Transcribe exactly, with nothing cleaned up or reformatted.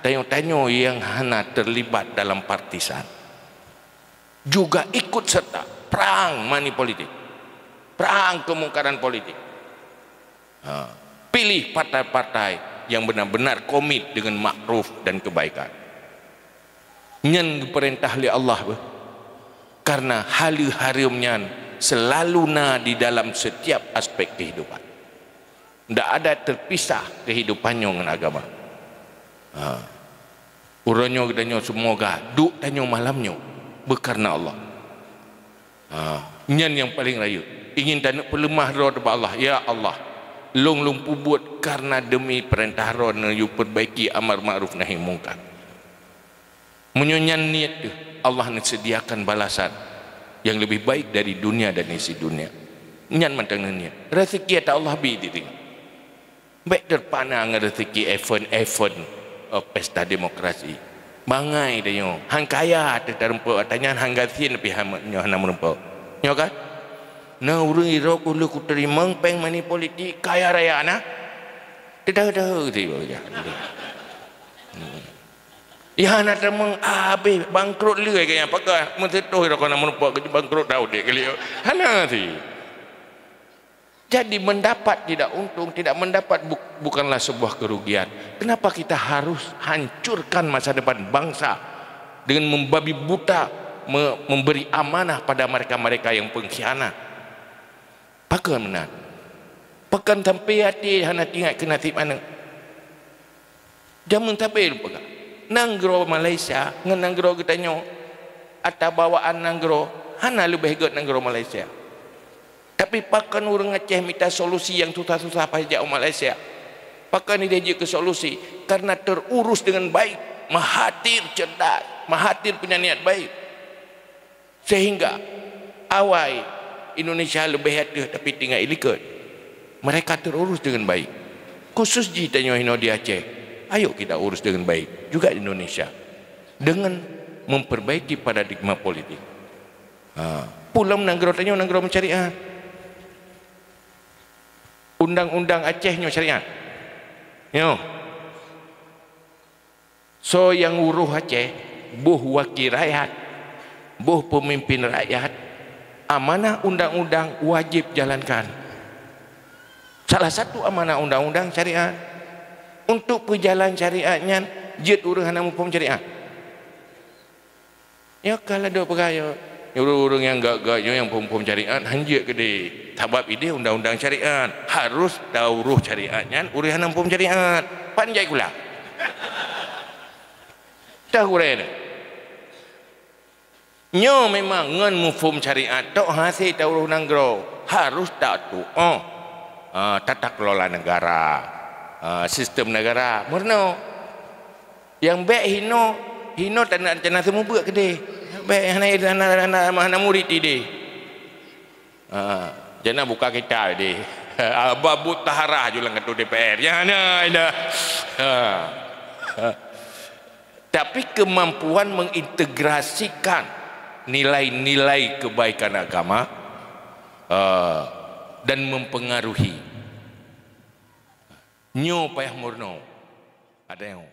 Tanyoe-tanyoe nyang hana terlibat dalam partisan juga ikut serta perang money politik, perang kemungkaran politik. Ha. Pilih partai-partai yang benar-benar komit dengan makruf dan kebaikan. Nyan geupeurintah lé Allah beuh. Karena haleue hareuem nyan selalu na di dalam setiap aspek kehidupan. Ndak ada terpisah kehidupan nyoe ngon agama. Ha. Uroe nyoe geutanyoe seumoga duek tanyoe malam nyoe beukareuna Allah. Ha. Nyan nyang paleng rayeuk. Ingin taneuk peuleumah droe bak Allah, "Ya Allah, lôn lôn peubuet kareuna demi peurintah Droeneuh yue peurbaiki amar makruf nahi mungkar." Meunyoe nyan niet teuh, Allah neuseudiakan balasan nyang leubeh baik dari dunia dan isi dunia. Nyan mantong niet. Rezeki ata Allah bi di teuh. Bék teupana ngon rezeki event-event, eh, pesta demokrasi. Bangai tanyoe, han kaya teuh tarumpok, ata nyan han gasien pih han, nyoe hana meurumpok. Nyoe kan? Na ureuëng irok uleuh kuteurimong péng money politik, kaya raya na. Teudah-dah teuh. Hmm. Ya, hana tamong, ah, habéh bangkrut lé kayaknya. Pakon meuseutôt irok na meurumpok bangkrut dah udép kali. Hana sih. Jadi, mendapat tidak untung, tidak mendapat bu-, bukanlah sebuah kerugian. Kenapa kita harus hancurkan masa depan bangsa dengan membabi buta, me-, memberi amanah pada mereka-mereka yang pengkhianat? Pakon meunan? Pakon sampai até hana teuingat keu naseb aneuk? Jameun sabe lôn peugah, nanggroe Malaysia ngon nanggroe geutanyoe, ata bawaan nanggroe hana leubeh gét nanggroe Malaysia. Tapi pakon ureuëng Aceh mita solusi nyang susah-susah paih jak u Malaysia? Pakon ideh jeuet keu solusi? Karena terurus dengan baik, mahathir cerdas, mahathir punya niat baik. Sehingga awai Indonesia leubeh ateueh tapi tinggai likot. Mereka terurus dengan baik. Khusus jih tanyoe hinoe di Aceh, ayo kita urus dengan baik juga Indonesia dengan memperbaiki paradigma politik. Ha, pulang nanggroe tanyoe nanggroe syariat. Undang-undang Aceh nyoe syariat. Nyoe. Soe nyang uroh Aceh, boh wakil rakyat, boh peumimpin rakyat, amanah undang-undang wajéb jalankan. Salah satu amanah undang-undang syariat. Untuk peujalan syariat nyan, jeuet ureuëng hana muphom syariat. Nyoe ka ladôm peugah nyoe, ureuëng-ureuëng nyang gét-gét nyoe nyang phom-phom syariat han jeuet keudeh. Sabab ideh undang-undang syariat, harôh tauroh syariat nyan ureuëng hana muphom syariat. Pan jai kula. Teuh gurée nyoe. Nyoe memang ngon muphom syariat tok hase tauroh nanggroe, harôh tatuoh, ah, tata kelola negara, ah, sistem negara. Meurunoe. Nyang bék hinoe, hinoe tan na, tan na seumeubeuet keudeh. Bék hana, hana, hana, hana murit ideh. Ha, jana buka kitab deh. Bab taharah ju lam kantor D P R. Nyang hana, hana. Ha. Tapi kemampuan mengintegrasikan nilai-nilai kebaikan agama, eh, dan mempengaruhi. Nyoe payah meurunoe. Ada nyang